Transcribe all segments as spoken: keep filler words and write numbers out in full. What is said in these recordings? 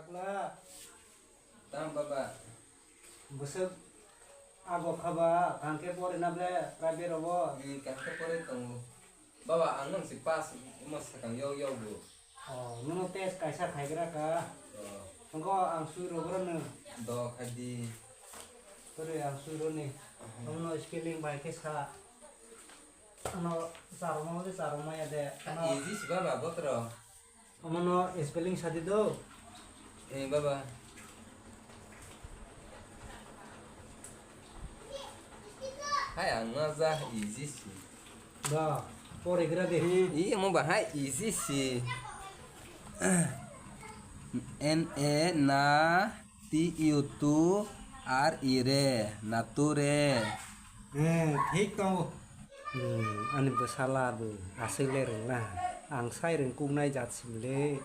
Pakla. Tamo baba? Bwswk ago kha ba, kaham khe pori na ble private rogo? Hmm, kaham khe pori tongo. Baba, ang nang si pass omo sakang yog yog bo. Oh, nono test kaisa khaigra ka. Oh. Hwnkhe ang sui rwgwrwno. Do khai di. Kwrwi ang sui rwni. Aha. Omono spelling bai khe sa. Ano charwma hwnkhe charwma ya de. Ano easy si baba botro. Omono spelling sa di do. Eh, baba. Hai, ang no ja easy si. Ba, pori gra de. Iya, mo ba hai easy si. N A na T U two R E re, nature. Eh, thik tongo. Hmm, ani bwsala bo aswk le rwngna. Ang sai rwngkuknai jat sim le.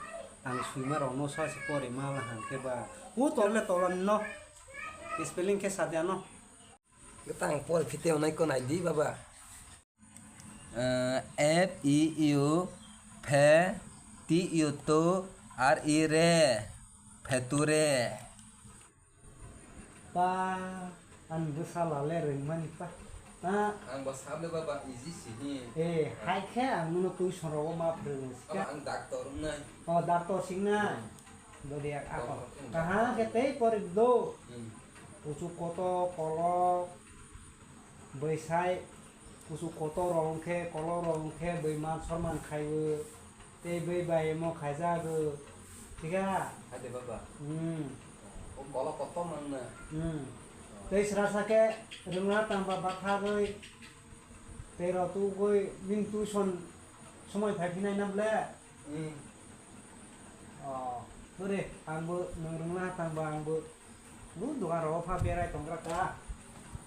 Ang swima rokno sa se pori ma la hang khe ba. U tole tole no. Spelling khe sa de ano. Tang pori phite onai ko nai di baba. Eh, F E U, phe, T U two R E re, pheture. Pa, ani bwsala le rwngmani pa. Ta. Ang bo sable baba easy si hi. Eh, hai khe ang nono tuition rogo ma phrwngwi si kha. Aba ang doctor wngnai. Oh, doctor singnai. Hmm. Bodi ak ako. Doctor wng. Kaham khe tei pori do. Hmm. Kuchuk kotor, kolok, bwsai, kuchuk kotor rok wng khe, kolok rok wng khe, bwima sorman khaiwi, tei bwi bai omo khaijago, thik kha? Hai de baba. Hmm. O kolok kotor nang na. Hmm. Tei srasa khe rwngna tangba bathagwi, tei rw tugwi, bini tuition somoi phai phinai na ble? Hmm. Oh, bwrwi, angbo nwng rwngna tangba angbo. Bu dogan rogo pha berai tonggra ka.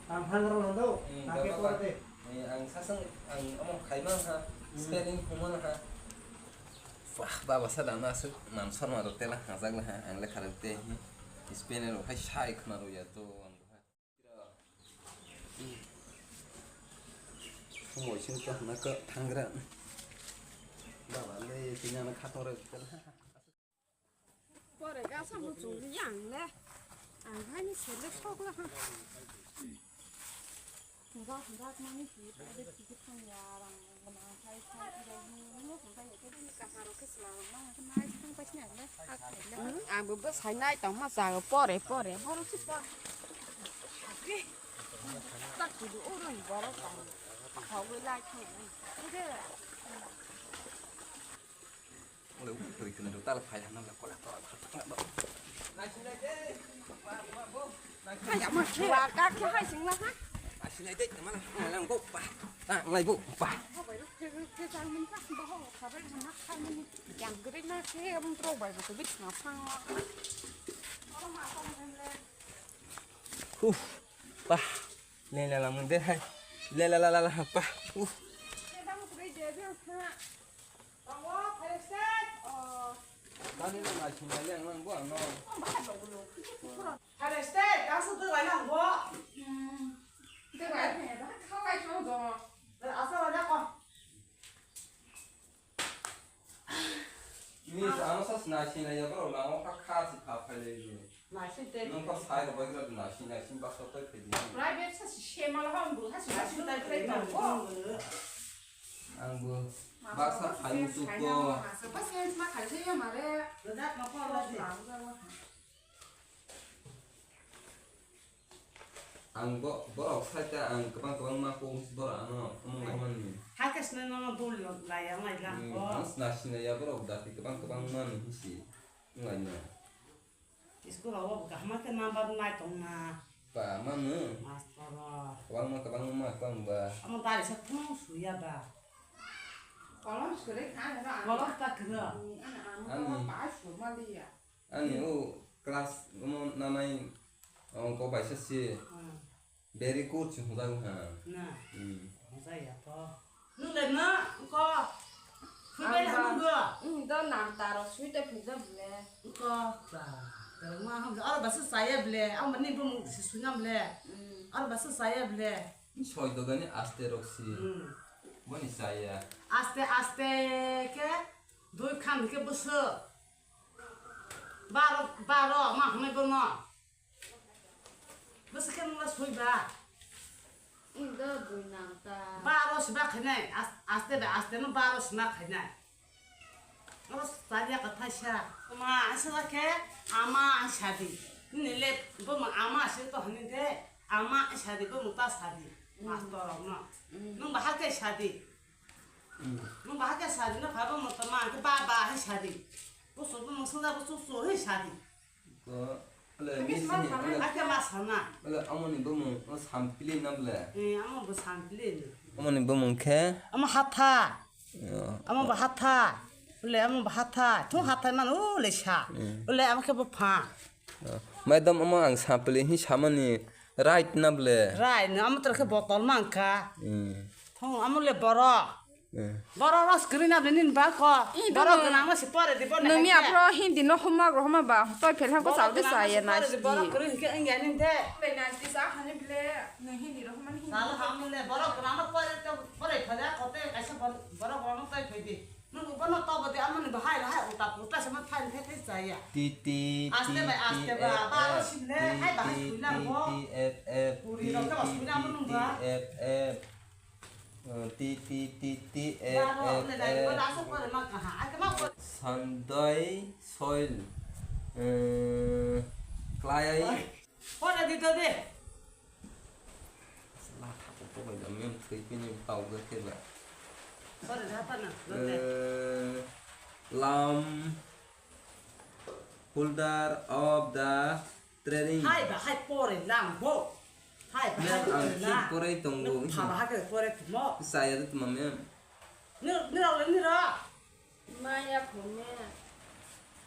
Ang thang rw lando. Hmm, nang khe baba, pore de. Eh, ang sasang, ang omo khaima ha, hmm, spelling huma ha. Wah, baba sa dana aswk nam sorma rok tela hajak la ha, ang lekha rok te hi. Spelling rok hai sai khna rw ya to ang bo hai. Sumoi sing to na ka thangra. Baba le tini ana khator rw tela. Pore gasa muchung yang le. Ang hani sele sok la ha. Hura hura mani hi ade tiki thang ya rang ma khai khai ira ni no ko khai ke ni ka haro ke sla ma nai thang pas ni le. Ang bo bo sai nai tong ma sa pore pore boro si por. Tak tu do oro ni boro ta. Khawai lai thang ni. Ide. Ole u koi kena do tal phai hana la kola kola kola. Hai ama khe wa ka khe hai sing la ha. Asinai dei mana lang bo pa. Ah, ngai bo pa. Yang gede na khe abang tro bai bo bit na phang. Uf, pa. Le la la mun de hai. Le la la la la pa. Uf. Nani no nai sing lai yang lang bo ano. Hai state, kaso tu lai lang bo. Tu lai ne, ba kha lai thang do. Asa lai ko. Ni ano sa sinai sinai ya bro, lang o kha kha si kha phai lai ni. Nai sing te. Nung pa sai ro bai gra nai sinai sing ba so tai phai di. Private sa si se mal hom bu ha si nai sing tai phai ta ko. Ang bo baksa khai muchuk ko. Ba se ma khai se ya mare. Dak ma ko la di. Ang bo borok sai ta ang kwbang kwbang ma kok borok ano omong lai mani. Hai khe sini no dul lai yang lai lang ko. Ang sina sina ya borok dati kwbang kwbang mani hisi ngai na. School o kaham khe number nai tong na. Pa manu. Master. Kwbang ma kwbang ma kwbang ba. Amo dari sa thung suya ba. Kolom suri kan ba. Kolom ta kena. Ani. Ani. Ani o class omo nanai ongko baisa se. Hmm. Very good se hwnjago ha. Na. Hmm. Hwnjaya to. Nung le na ko. Sui bai la nung go. Hmm, do nam taro sui te phunja bile. Ko ba. Taro ma ham aro basa saya bile. Ang mani bo mu si sunya bile. Hmm. Aro basa saya bile. Soi dogani aste roksi. Hmm. Boni saya. Aste aste ke doi khan ke basa. Baro, baro, ma hwnwi bono. Bwswk khe nungla swiba. Indo bui nang ta. Baro siba khainai, as-, aste bai aste no baro sima khainai. Oro chaliya kwthai sa. Ma aswk khe ama sadi. Nini le bo ma ama se to hwnwi de. Ama sadi bo muta sadi. Mm. Master rok no. Mm. Nung bahar khe sadi. Mm. Nung bahar khe sadi no phai bo muta ma khe ba ba hai sadi. Bo so bo musung da bo su su hai sadi. Ko, ale, Ake misi sima ni, sana, ale, ake ma sana. Ale, amoni bumung, o sampili na ble. Eh, amo bo sampili ni. Amoni bumung khe? Amo hatha. Yo. Amo bo hatha. Ule amo bo hatha. Thung hatha man ule sa. Hmm. Ule amo khe bo pha. Yo. Maidam amo ang sampili hi samani right na ble. Right, no, amo tor khe botol man kha. Hmm. Thung amo le borok. Eh. Borok no screen aboni ni ba ko. Ih, borok dono. Gwnang no se pore di, bono Nungni hai khe. Aphro Hindi no homework rok homa ba, toi phel hang ko borok chao de gwnang no saya se pore di, nice borok di. Kwrwi hwnkhe wngya ni de. Be nice di sa hani bile, nung Hindi rok homa ni Hindi. Salo hamle borok gwnang no pore to pore phale kote kaisa bor-, borok rok no toi phai di. Nung bono to bo de amoni bahai bahai uta puta se ma phai phai phai saya. Ti, ti, aste ti, bai ti, aste ba, ep, ba ep, sile ti, hai bahai ti, suilang ti, bo. Ti, ep, ep, puri ti, rok ke ba ti, suilang ti, nung ti, ba. Ep, ep. Ti, ti, ti, ti, e, e, e. Sandai soil. Eh, klai. Pore di to de. Sala thapo to bai dam yang thui pini pau ga ke ba. Pore da pa na. Eh, lam holder of the Trading. Hai ba hai pore lang bo. Hai ba hai pore lang. Ma'am, ang pore tongo. Nung pha ba hai pore tmo. Saya tu ma'am. Ni ni rao ni rao. Maya phone.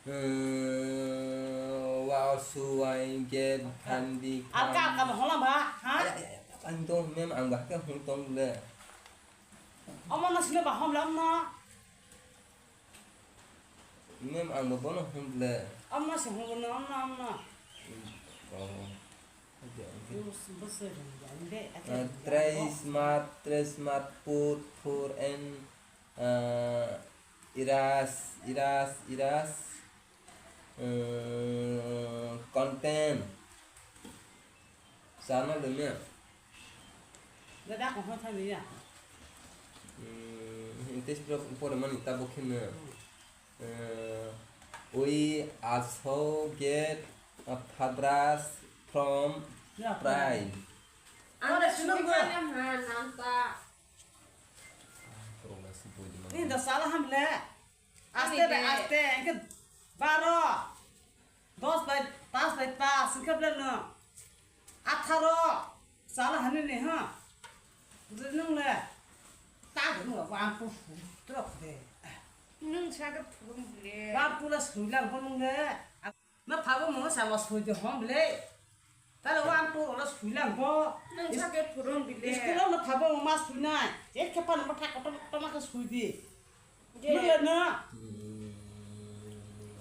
Eh, wow, suai, get, handi, aka aka ba hola ba, ha? Ang tong ma'am, ang ba ke hung tong le. Omo no sino ba hom lam no. Mem ang bo bono hwn ble. Amna se hwn bono, amna, amna. Oh. Okay, okay. Bus, bus se hwn ya, inde, ate. Uh, try smart, try smart, put, for, and, uh, iras, iras, iras, uh, content. Sana de mem. Dada ko hon thani ya. Hmm, test pro pore mani tabo kheno. Hmm. Eh, we also get a fabras from pride. Ang suno ko. Ni da sala hamle. Aste be aste, engke baro. Dos bai, pas bai pas, hwnkhe belai no. Atharo, sala hani ni ha. Nung le. Ta nung le, wan pu fu, trok de. Nung sa ke phurung bile. Wan pu la sui lang bo nung le. No phabo mo sa lo sui de hom bile. Ta le wan pu lo sui lang bo. Nung sa ke phurung bile. School no phabo mo ma sui nai. Ek khe pan mo thak to ma ke sui di. Nung le na. Hmm,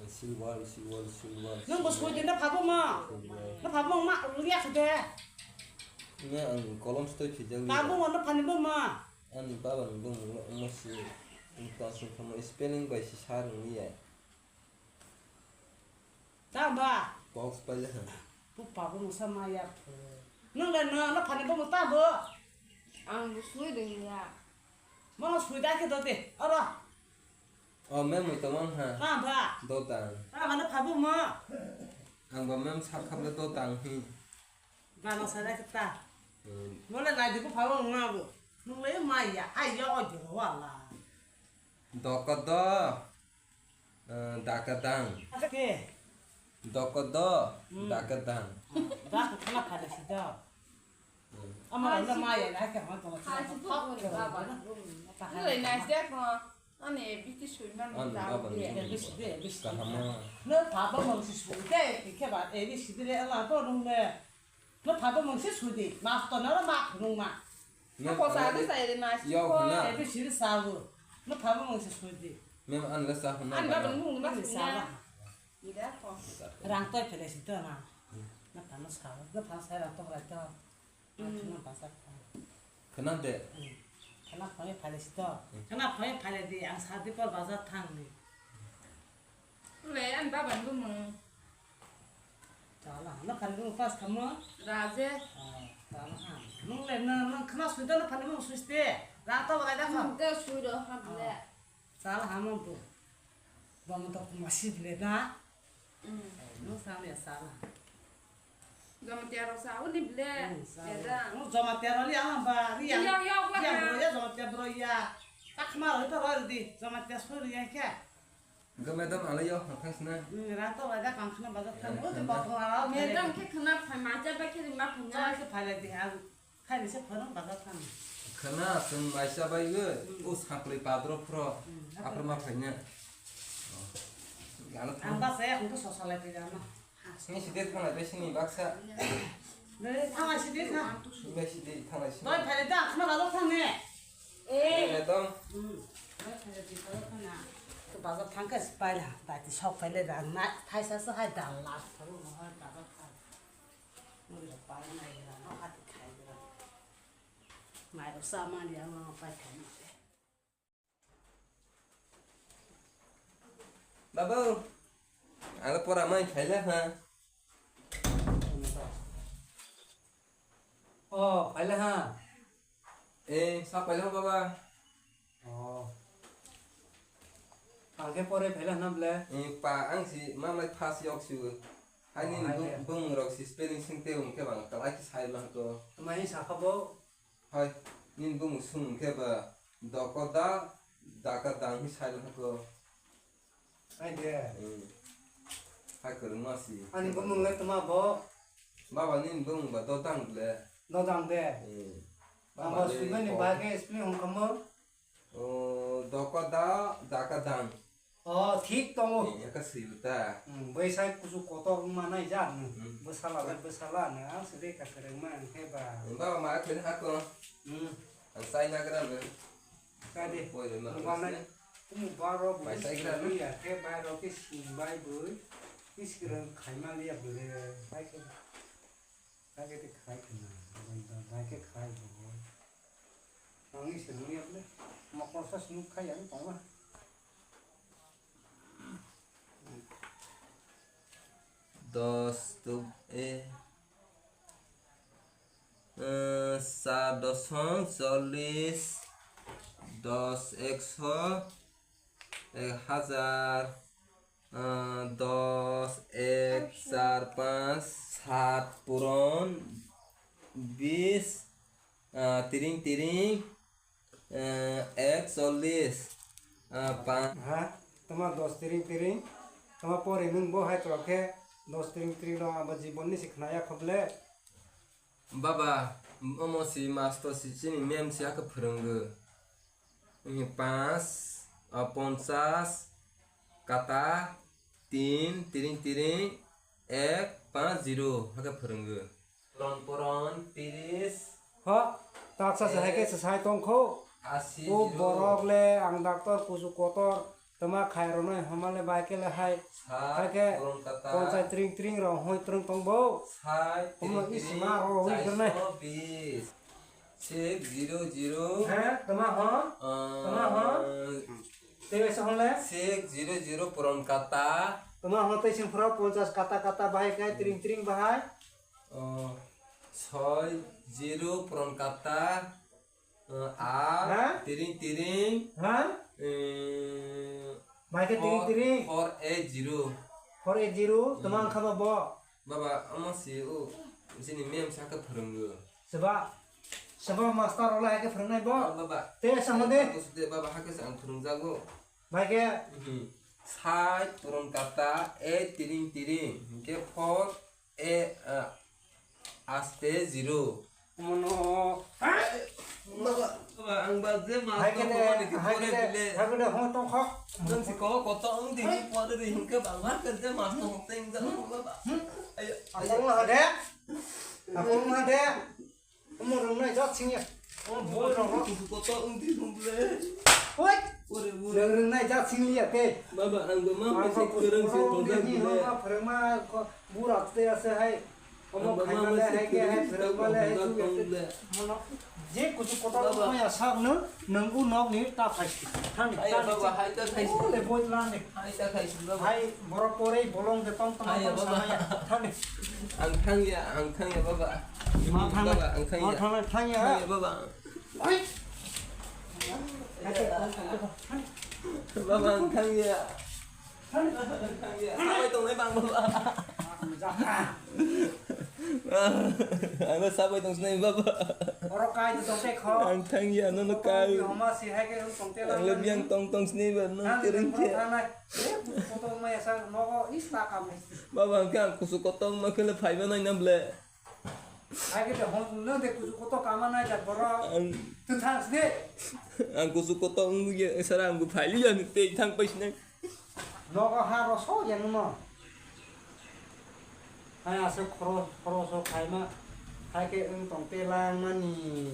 silver, silver, silver, nung bo silver. Soi de na phabo ma. Silver. Na phabo ma, liya khade. Na ang kolom stoi khijak liya. Phabo ma, na phani bo ma. Ani baba ni bung mo si. Ang to asung thamo spelling bai si sar nung liya. Ta ba. Box pai le. Pu phabo ma sa ma ya. Nung le na, na phani bo ma ta bo. Ang bo soi de ya. Mono sui da khe do de, oro. O, mem mui tongmang ha. Ta ba. Do tang. Ta ba no phabo mo. Ang ba mem sak khap le do tang hi. Ba no sa da khe ta. Hmm. Mo le nai de ko phabo mo bo. Nung le mai ya, ai yo o juro wala. Doko do. Eh, daka dang. Ke? Doko do, hmm. Daka dang. Da ko khana phale si do. Ama na maya na ke ma to. Ha, si bu ko ni baba. Ni le na se ko. Ani A B C sui man. Ani ta baba ni. A B C de, A B C de. Kahama. No phabo mo si sui de, ke ba A B C de le ala to nung le. No phabo mo si sui de. Ma to na ma nung ma. No, ko sa de sa de na si ko. A B C de sa bu. No phabo mo si sui de. Mem an le sa huna. An baba nung ma sui na. Ida ko. Rang toi phele si to na. Hmm. Na phano sa. Na phano sa rang to rai to. Hmm. Na phano basa. Khana de. Hmm. Khana phai phale si to. Hmm. Khana phai phale di ang sa di por bazar thang ni. Le an baba nung mo. Ano khani mo pas khamo. Raje. Ah, tala ha. Nung le na nang khna suida na phani mo suiste. Ra to balai da kho. Nung ke sui ro ha ble. Tala ha mo bu. Bo mo to ma si ble da. Mm. Nung sa me sala. Jamatia rok sa uni ble. Mm, sa. Eda. Nung jamatia ro li ang ba ri ang. Yo, yo, wa. Ri ang bro ya jamatia bro ya. Tak ma ro to ro di. Jamatia sui ri ya kya. Hwnkhe madam, alai yo, ang thang sina. Hmm, ra to laida kang khna bazar thang. Eh, o, te thang. Bathong la, o, madam khe khna phai, macha bai khe ringma phunga. Chai se phai lai di, ang khai ni se phorong bazar thang. Khna, chwng maisa bai o, hmm, o saklai padro phro, hmm, aphro ma phai nya. Ang ba se, ang to sosa lai pai jana. Sini sidi thang lai bai sini baksa. Dai, thang lai sidi thang. Sini sidi thang lai sini. Dai, phai lai da, khna bazar thang ne. Eh. Madam. Hmm. To bazar thang khe se pai la, bai ti sok pai le rang na, thaisa se hai dal la, thang no hai bazar thang. Mo pai na ya, no hati khai ya. Mai ro sa ma ya, no pai khai na. Babu, ang pora mai phaila ha. Oh, phaila ha. Eh, sa phaila ha, baba. Oh. Ang khe pore phaila ha na ble? Eh, pa, ang si, ma mai phas yok si. Ani bung, bung rok si spelling sing te um khe bang, kalai ki sai lang ko. Mai sa kha bo? Hai, nini bumung sung khe ba doko da, daka dang hi sai lang ko. Ai de. Hmm. Hai kwrwng ma si. Ani bumung le tma bo? Baba nini bumung ba dodang le. Dodang de. Hmm. Abo sui mani ba khe spelling hung kamo? O, doko da, daka dang. Oh, thik tongo. Eh, eka swi ta. Hmm, bwsai kusu kotor wngma nai jak no. Hmm. Bwsala bai bwsala no, ang se beka kwrwngma ang khe ba. Baba ma khe hako. Hmm. Ang sai na gra no. Kade. Poi le ma. Baba nai. Kumu baro bu. Bai sai gra no. Ya khe bai ro khe sing bai bui. Kis kwrwng khai ma liya bwle. Bai khe. Bai khe khai khna. Bai khe khai bo. Ang ni se nung ya bwle. Ma kosa sung khai ang tong ma. Dos tu, eh, eh, sat dosong chollis, dos ekso, ek hajar, eh, dos ek char panch, sat puron, bis, eh, tiring tiring, Eh, ek chollis, eh, pa- Ha? Tama dos tiring tiring? Tama pori nwng bo hai tolok khe dos tiring tiring no abo jibon ni se khna ya kho ble? Baba, omo si master si chini mem si hakhe phwrwngwi. Wngkhe panch, ah, ponchas, kata, tin, tiring tiring, ek, panch, zero hakhe phwrwngwi. Poron poron, tiris. Ho, taksa se hai khe se sai tong kho. Asi, o zero. Borok le ang doctor kusu kotor tama khai ronoi hama le bai khe le hai. Sat, hai khe poron kata. Ponchai tring tring rong hoi tring tong bo. Sai, omo tring is tring, ma ro hoi chaiso tong nai. Bis. Six, zero, zero. He, tama ho? Ah, tama ho? Tebe se hon le? Six, zero, zero, poron kata. Tama ho tei sing phro ponchas kata kata bahai kai tring tring bahai. Oh, soi, zero, poron kata, eh, a, ha? Tiring, tiring, ha? Eh, bai khe tiring, four, tiring. Four eight zero. Four eight zero, hmm. Tama wngkha ba bo? Baba, omo si o, chini mem sa khe phwrwngo. Seba, seba master rok lai hai khe phwrwngnai bo? Oh, baba. Te sa hode? Baba, hakhe se ang phwrwngjago. Bai khe? Mhm. Sai, poron kata, e, tiring, tiring. Hinkhe four, e, ah, aste, zero. Mono. Baba, baba, ang ba je mas hai khe ne, hai khe ne, hai khe ne, hon tong kho. Nang si ko, koto ang di, hai. Pore di, hinkhe baba, ke je mas tong teng ja, baba. Hmm? Ayo, ayo. Apong na de. Apong na de. Omo rwngnai jak singya. Omo bo rwngnai. Kusu koto wngdi hwnle. Hoi. Ore, ore. Rwngnai jak singliya tei. Baba, ang bo ma phaisa kwrwng se tongjak bile. Ang bo phwrwngma ko bura tei ase hai. Omo khaimale hai khe hai phwrwngmale hai chukya. Mono je kuchuk kotor maya sakno nwng u nokni ta phaisi. Thangni, thangni. Baba, hai ta thaisi. Ole boi lani. Hai ta thaisi, baba. Hai borok porei bolong de tong tong tong samaya. Thangni. Ang thangya, ang thangya, baba. Ma thangya. Baba, ang thangya. Ma thangya, thangya. Thangya, baba. Oi. Baba, ang thangya. Sabai tongnai bang baba. Ano sabai tong sinai baba. Oro kai de tong te kho. Ang thang ya, no no kai. Homa si hai ke tong te lang. Ang le biang tong tong sinai ba, no kereng ke. Foto ma ya sa nogo is ta kam. Baba, ang khe ang kusu kotong ma khe le phai ba nai na ble. Hai ke de hon no de kusu koto kama nai ja boro. Ang tu thang sini. Ang kusu kotong ya sara ang phai li ya ni te thang pai sinai. Nogo ha rosok ya nungno. Hai aswk khoro-, khoroso khaima, hai khe wng tong te langmani.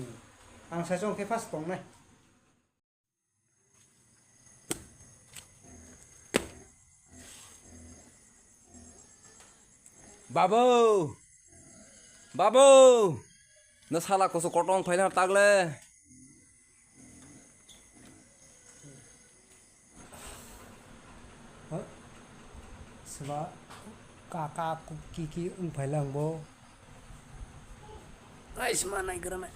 Ang sai chong khe first tongnai. Babu! Babu! Na sala kusu kotong phaina tagle. Seba ka ka ki ki wng phai lang bo. Ai sima nai gra nai.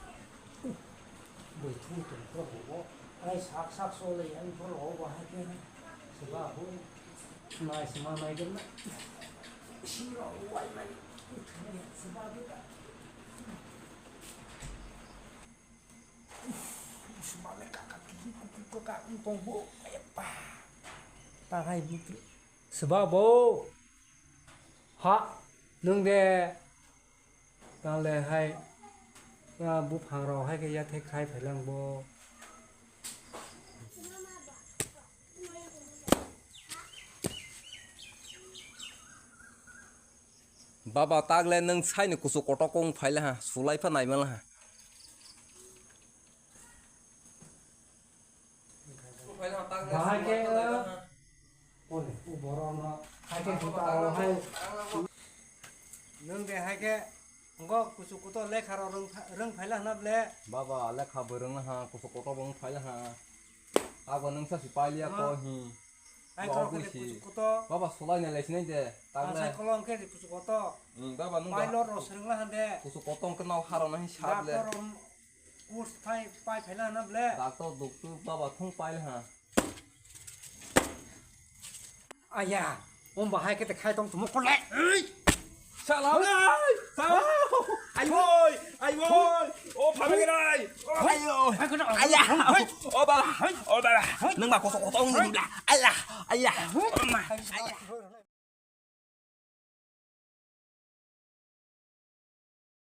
Boi thung thung pro bo. Ai sak sak so le yang pro ho bo hai ke. Seba bo. Nai sima nai gra nai. Siro wai nai. Seba bo ta. Sumale kaka kiki kuku kaka wng tong bo. Ayappa. Ta hai butu. Seba bo. Ha. Nung de. Tang le hai. Nga buphang rok hai khe yathek khai phai lang bo. Baba, tagle nwng saini kusu kotok wng phaile ha, sulai pha naima le ha. Bahai khe, o borok no, hai khe juta rok hai. Nwng de hai khe, ngo kusu kotok lekha rok rwng pha-, rwng phaile hana ble. Baba, lekha bo rwng ha, kusu kotok bo wng phaile ha. Abo nwng sa si pailiya ko hi. Hai khorok khe kuchuk koto. Baba, solai nai lai sinai de. Tagle. Ang sai kolong khe kuchuk koto. Hmm, baba, nung pai ba lor rok swrwng la hande. Kuchuk koto wng khe nao haro nai sab le. Doctor rom kurs phai pai phai la hana ble. Doctor duktu baba thung pai le ha. Aya, om bahai khe te khai tong tumo kole. Sala. Ai woi, ai woi. O phabe rai. Ayo. Aya. O baba. O baba. Nang ba koso koto ngi bla. Aya. Aya. O ma. Aya.